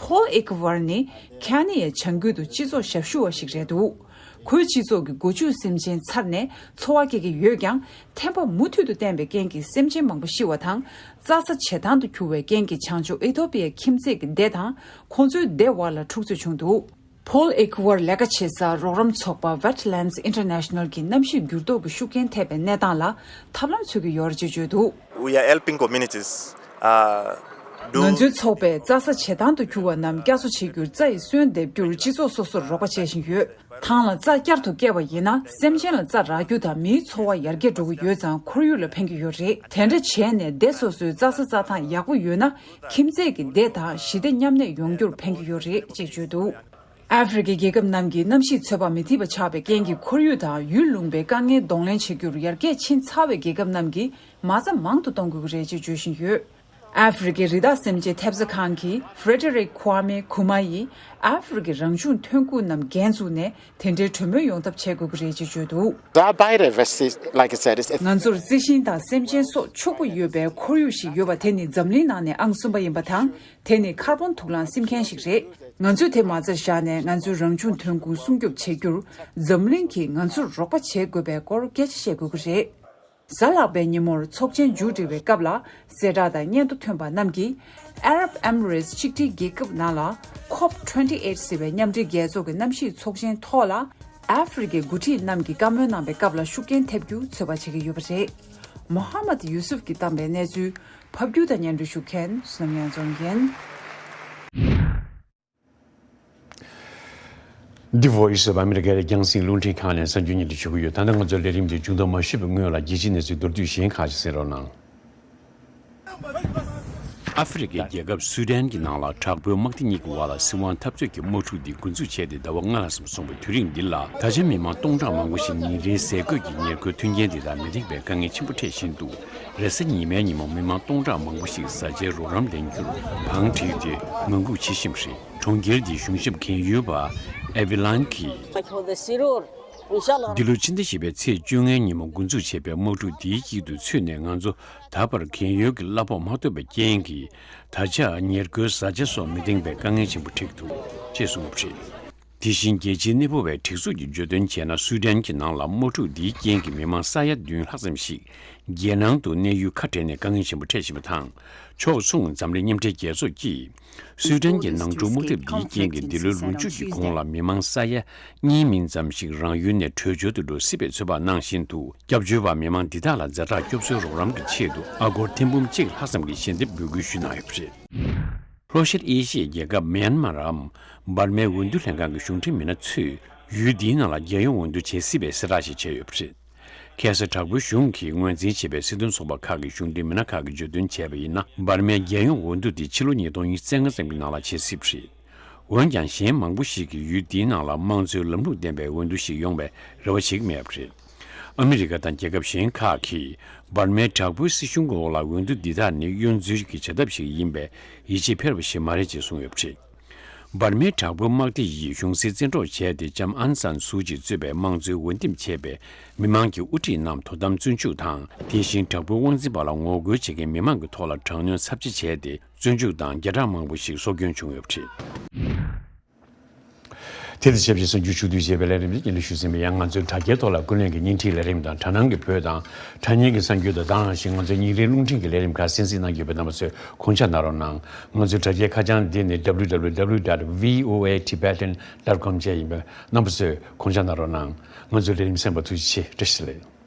ཕོལ་ཨེ་ཀི་ཝར་ནི་ཁེ་ནི་ཡའི་བྱ་འགུལ་དུ་སྤྱི་ཚོགས་ཞབས་ཞུ་བ་ཞིག་རེད་འདུག། ཁོའི་སྤྱི་ཚོགས་ཀྱི་སྒོ་ཕྱུགས་སེམས་ཅན་ཚར་ནས་འཚོ་བ་སྐྱེལ་གྱི་ཡོད་ཀྱང་། ཐན་པ་མུ་མཐུད་དུ་བསྟན་པའི་རྐྱེན་གྱིས་སེམས་ཅན་མང་པོ་ཤི་བ་དང་། རྩྭ་ས་བྱེ་ཐང་དུ་གྱུར་བའི་རྐྱེན་གྱིས་བྱང་ཕྱོགས་ཨི་ཐོ་པི་ཡའི་ཁྱིམ་མཚེས་ཀྱི་སྡེ་དང་ཁོང་ཚོའི་སྡེ་བར་ལ་འཁྲུག་རྩོད་བྱུང་འདུག། ཕོལ་ཨེ་ཀི་ཝར་ལས་ཀ་བྱེད་ས་རོགས་རམ་ཚོགས་པ་Wetlands International གྱིས་གནམ་གཤིས་འགྱུར་ལྡོག་གི་ཤུགས་རྐྱེན་ཐེབས་པའི་གནས་སྟངས་ལ་ཐབས་ལམ་འཚོལ་གྱི་ཡོད་རེད་ཅེས་བརྗོད་འདུག། We are helping communities, uh, do ང་ཚོའི་ཚོགས་པས་རྩྭ་ས་བྱེ་ཐང་དུ་གྱུར་བ་རྣམས་བསྐྱར་གསོ་བྱེད་རྒྱུར་རྩྭ་ཡི་སོན་འདེབས་རྒྱུར་སྤྱི་ཚོགས་སོ་སོར་རོགས་པ་བྱེད་བཞིན་ཡོད། ཐང་ལ་རྩྭ་བསྐྱར་དུ་སྐྱེས་པ་ཡིན་ན་སེམས་ཅན་ལ་རྩྭ་རག་རྒྱུ་དང་མིའི་འཚོ་བ་ཡར་རྒྱས་འགྲོ་གི་ཡོད་ཙང་ཁོར་ཡུག་ལ་ཕན་གྱི་ཡོད་རེད། དེ་འདྲ་བྱས་ནས་སྡེ་སོ་སོའི་རྩྭ་ས་རྩྭ་ཐང་ཡག་པོ་ཡོད་ན་ཁྱིམ་མཚེས་ཀྱི་སྡེ་དང་ཞི་བདེ་མཉམ་གནས་ཡོང་རྒྱུར་ཕན་གྱི་ཡོད་རེད་ཅེས་བརྗོད་འདུག། ཨ་ཧྥེ་རི་ཁའི་རྒྱལ་ཁབ་རྣམས་ཀྱིས་གནམ་གཤིས་ཚོད་དཔག་མི་ཐེག་པ་ཆགས་པའི་རྐྱེན་གྱིས་ཁོར་ཡུག་དང་ཡུལ་ལུང་པའི་དཀའ་ངལ་གདོང་ལེན་བྱེད་རྒྱུར་ཡར་རྒྱས་ཕྱིན་ཚར་བའི་རྒྱལ་ཁབ་རྣམས་ཀྱིས་མ་རྩ་མང་དུ་གཏོང་དགོས་ཀྱི་རེད་ཅེས་བརྗོད་བཞིན་ཡོད། ཨ་ཧྥེ་རི་ཁའི་རི་དྭགས་སེམས་ཅན་ཐེབས་རྩ་ཁང་གི་ཧྥེ་རེ་ཌེ་རིག་ཁུ་ཨ་མེ་ཁུ་མ་ཡིས་ཨ་ཧྥེ་རི་ཁའི་རང་བྱུང་ཐོན་ཁུངས་རྣམས་འགན་བཙུགས་ནས་དེ་འདྲའི་གྲོས་མོལ་ཡོང་ཐབས་བྱེད་དགོས་ཀྱི་རེད་ཅེས་བརྗོད་འདུག། Our biodiversity, like I said, is ང་ཚོར་རྩི་ཤིང་དང་སེམས་ཅན་སོགས་ཕྱུག་པོ་ཡོད་པའི་ཁོར་ཡུག་ཞིག་ཡོད་པ་དེ་ནི་འཛམ་གླིང་ནང་ནས་ཨང་གསུམ་པ་ཡིན་པ་དང་། དེ་ནི་ཁར་བོན་དུག་རླངས་སིམ་མཁན་ཞིག་རེད། ང་ཚོས་དེ་མ་རྩ་བཞག་ནས་ང་ཚོའི་རང་བྱུང་ཐོན་ཁུངས་སྲུང་སྐྱོབ་བྱེད་རྒྱུར་འཛམ་གླིང་གིས་ང་ཚོར་རོགས་པ་བྱེད་དགོས་པའི་སྐོར་སྐད་ཆ་བཤད་དགོས་ཀྱི་རེད། གཟའ་ལྷག་པའི་ཉིན་མོར་ཚོགས་ཆེན་མཇུག་སྒྲིལ་བའི་སྐབས་ལ་གསལ་བསྒྲགས་དང་སྙན་ཐོ་ཐོན་པ་རྣམས་ཀྱིས། Arab Emirates གཅིག་སྒྲིལ་རྒྱལ་ཁབ་ནང་ལ་ཁོབ་ཊུ་ཝེན་ཊི་ཨེཊ་ཟེར་བའི་མཉམ་འབྲེལ་རྒྱལ་ཚོགས་ཀྱི་གནམ་གཤིས་ཚོགས་ཆེན་ཐོག་ལ་ ཨ་ཧྥེ་རི་ཁའི་འགོ་ཁྲིད་རྣམས་ཀྱིས་བཀའ་མོལ་གནང་པའི་སྐབས་ལ་ཤུགས་རྐྱེན་ཐེབས་རྒྱུ་ཚོད་དཔག་བྱེད་ཀྱི་ཡོད་པ་རེད། མོ་ཧ་མད་ཡུ་སུབ་ཀྱིས་བཏང་པའི་གནས་ཚུལ་ཕབ་སྒྱུར་དང་སྙན་སྒྲོན་ཞུ་མཁན་བསོད་ནམས་ཉང་ཚོང་ཡིན། འདི་Voice of America རྒྱང་སྲིང་རླུང་འཕྲིན་ཁང་ནས་གསར་འགྱུར་སྙན་སྒྲོན་ཞུ་གི་ཡོད། ད་ལྟ་ང་ཚོའི་ལས་རིམ་འདི་མཇུག་སྡོམ་མ་ཞུས་པའི་སྔོན་ལ་རྒྱལ་སྤྱིའི་གནས་ཚུལ་མདོར་བསྡུས་གཞན་ཁག་ཅིག་གསན་རོགས་གནང་། ཨ་ཧྥེ་རི་ཁའི་རྒྱལ་ཁབ་སུའུ་ཏན་གྱི་ནང་ལ་དྲག་པོའི་དམག་སྡེ་གཉིས་ཀྱི་དབར་ལ་སྲིད་དབང་འཐབ་རྩོད་ཀྱི་དམག་འཁྲུག་འདི་འགོ་འཛུགས་བྱས་ཏེ་ཟླ་བ་ལྔ་ལྷག་ཙམ་སོང་བའི་དུས་རིང་འདི་ལ། ད་ཆ་མི་མང་སྟོང་ཕྲག་མང་པོ་ཞིག་ཉིན་རེའི་ཟས་གོས་ཀྱི་ཉེར་མཁོའི་མཐུན་རྐྱེན་འདི་དག་མི་འདང་བའི་དཀའ་ངལ་ཆེན་པོ་འཕྲད་བཞིན་འདུག་རེས་གཟའ་ཉི་མའི་ཉིན་མོ་མི་མང་སྟོང་ཕྲག་མང་པོ་ཞིག་བཟའ་བཅའི་རོགས་རམ་ལེན་རྒྱུར་བང་བསྒྲིགས་ཏེ་ངང་སྒུག་བྱེད་བཞིན་པ་རེད། གྲོང་ཁྱེར་འདིའི་གཞུང་ཞབས་མཁན་ཡུལ་པ་ཨེ་ཝི་ལན་གྱིས། འདི་ལོའི་ཕྱི་ཟླ་བཞི་པའི་ཚེས་བཅོ་ལྔའི་ཉིན་མོ་འགོ་འཛུགས་བྱས་པའི་དམག་འཁྲུག་འདིའི་དཀྱིལ་དུ་ཚུད་ནས་ང་ཚོ་ད་བར་མཁན་ཡུལ་གྱི་གླ་ཕོགས་མ་ཐོབ་པའི་རྐྱེན་གྱིས། ད་ཆ་ཉེར་མཁོའི་བཟའ་བཅའ་སོགས་མི་འདང་བའི་དཀའ་ངལ་ཆེན་པོ་འཕྲད་ཀྱི་འདུག་ཅེས་གསུངས་པ་རེད། དེ་བཞིན་རྒྱལ་སྤྱིའི་གནས་སྤོ་བའི་སྒྲིག་འཛུགས་ཀྱིས་བརྗོད་དོན་བྱས་ན། སུའུ་ཏན་གྱི་ནང་ལ་དམག་འཁྲུག་འདིའི་རྐྱེན་གྱིས་མི་མང་ས་ཡ་བདུན་ལྷག་ཙམ་ཞིག་རྒྱལ་ནང་དུ་གནས་ཡུལ་ཁ་བྲལ་ནས་དཀའ་ངལ་ཆེན་པོ་འཕྲད་བཞིན་པ་དང་། ཕྱོགས་མཚུངས་འཛམ་གླིང་མཉམ་འབྲེལ་རྒྱལ་ཚོགས་ཀྱིས་སུའུ་ཏན་གྱི་ནང་འཁྲུག་དམག་འཐབ་འདིའི་རྐྱེན་གྱིས་འདི་ལོའི་ལོ་མཇུག་གི་གོང་ལ་མི་མང་ས་ཡ་གཉིས་མིན་ཙམ་ཞིག་རང་ཡུལ་ནས་བྲོས་བྱོལ་དུ་འགྲོ་སྲིད་པའི་ཚོད་དཔག་གནང་བཞིན་འདུག་སྐྱབས་བཅོལ་བ་མི་མང་འདི་དག་ལ་ཛ་དྲག་སྐྱོབ་གསོའི་རོགས་རམ་གྱི་ཆེད་དུ་ཨ་སྒོར་ཐེར་འབུམ་གཅིག་ལྷག་ཙམ་གྱི་ཞལ་འདེབས་འབོད་སྐུལ་ཞུས་གནང་ཡོད་པ་རེད། ལྷོ་ཤར་ཨེ་ཤི་ཡའི་རྒྱལ་ཁབ་མིའན་མཱར་འམ་འབར་མའི་འོས་བསྡུ་ལྷན་ཁང་གི་གཞུང་འབྲེལ་མི་སྣ་ཚོས་ཡུལ་འདིའི་ནང་ལ་རྒྱལ་ཡོངས་འོས་བསྡུ་བྱེད་སྲིད་པའི་གསལ་བསྒྲགས་ཤིག་བྱས་ཡོད་པ་རེད། ཁ་སང་དྲག་པོའི་གཞུང་གིས་ངོས་འཛིན་བྱས་པའི་སྲིད་དོན་ཚོགས་པ་ཁག་གི་གཞུང་འབྲེལ་མི་སྣ་ཁག་གིས་བརྗོད་དོན་བྱས་པ་ཡིན་ན། འབར་མའི་རྒྱལ་ཡོངས་འོས་བསྡུ་དེ་ཕྱི་ལོ་ཉིས་སྟོང་ཉི་ཤུ་རྩ་ལྔ་ཙམ་གྱི་ནང་ལ་བྱེད་སྲིད་པ་རེད། འོན་ཀྱང་གཞན་མང་པོ་ཞིག་གིས་ཡུལ་འདིའི་ནང་ལ་དམངས་གཙོའི་ལམ་ལུགས་ལྡན་པའི་འོས་བསྡུ་ཞིག་ཡོང་བའི་རེ་བ་བྱེད་ཀྱི་མེད་པ་རེད། ཨ་མི་རི་ཀ་དང་རྒྱལ་ཁབ་གཞན་ཁག་གིས་འབར་མའི་དྲག་པོའི་སྲིད་གཞུང་གི་འོག་ལ་འོས་བསྡུ་འདི་དག་ནི་གཡོ་འཛུལ་གྱི་བྱ་ཐབས་ཤིག་ཡིན་པས་ཡིད་ཆེས་འཕེར་བ་ཞིག་མ་རེད་ཅེས་གསུངས་ཡོད་པ་རེད། འབར་མའི་དྲག་པོའི་དམག་སྡེ་ཡིས་གཞུང་སྲིད་བཙན་འཕྲོག་བྱས་ཏེ་ལྕམ་ཨང་སན་སུའུ་ཅི་གཙོས་པའི་དམངས་གཙོའི་འོས་འདེམས་བྱས་པའི་མི་མང་གི་དབུ་ཁྲིད་རྣམས་དོ་དམ་བཙོན་འཇུག་དང་། དེ་བཞིན་དྲག་པོའི་དབང་འཛིན་པ་ལ་ངོ་རྒོལ་བྱེད་མཁན་མི་མང་གི་ཐོག་ལ་དྲག་གནོན་ཚབས་ཆེ་བྱས་ཏེ། བཙོན་འཇུག་དང་བརྒྱ་ཕྲག་མང་པོ་ཞིག་སྲོག་སྐྱོན་བྱུང་ཡོད་པ་རེད། དེ་དང་ཆབས་ཅིག་གསར་འགྱུར་ཕྱོགས་བསྡུས་བྱས་པའི་ལས་རིམ་དེ་རྒྱུན་ལས་ཞུ་ཟིན་པ་ཡང་། ང་ཚོའི་དྲ་རྒྱའི་ཐོག་ལ་ཀུན་གླེང་གི་བརྙན་འཕྲིན་ལས་རིམ་དང་དྲ་སྣང་གི་བོད་དང་དྲ་བརྙན་གྱི་གསར་འགྱུར་དང་། ད་ག་ནང་བཞིན་ང་ཚོའི་ཉིན་རེའི་རླུང་འཕྲིན་གྱི་ལས་རིམ་ཁག་གསན་གཟིགས་གནང་གི་ཡོད་པས་རྣམ་པ་ཚོས་དགོངས་འཇགས་གནང་རོགས་གནང་། ང་ཚོའི་དྲ་རྒྱའི་ཁ་བྱང་འདི་ནི་W W W dot V O A Tibetan dot com བཅས་ཡིན་པས་རྣམ་པ་ཚོས་དགོངས་འཇགས་གནང་རོགས་གནང་། ང་ཚོའི་ལས་རིམ་གསན་པར་ཐུགས་རྗེ་ཆེ། བཀྲ་ཤིས་བདེ་ལེགས།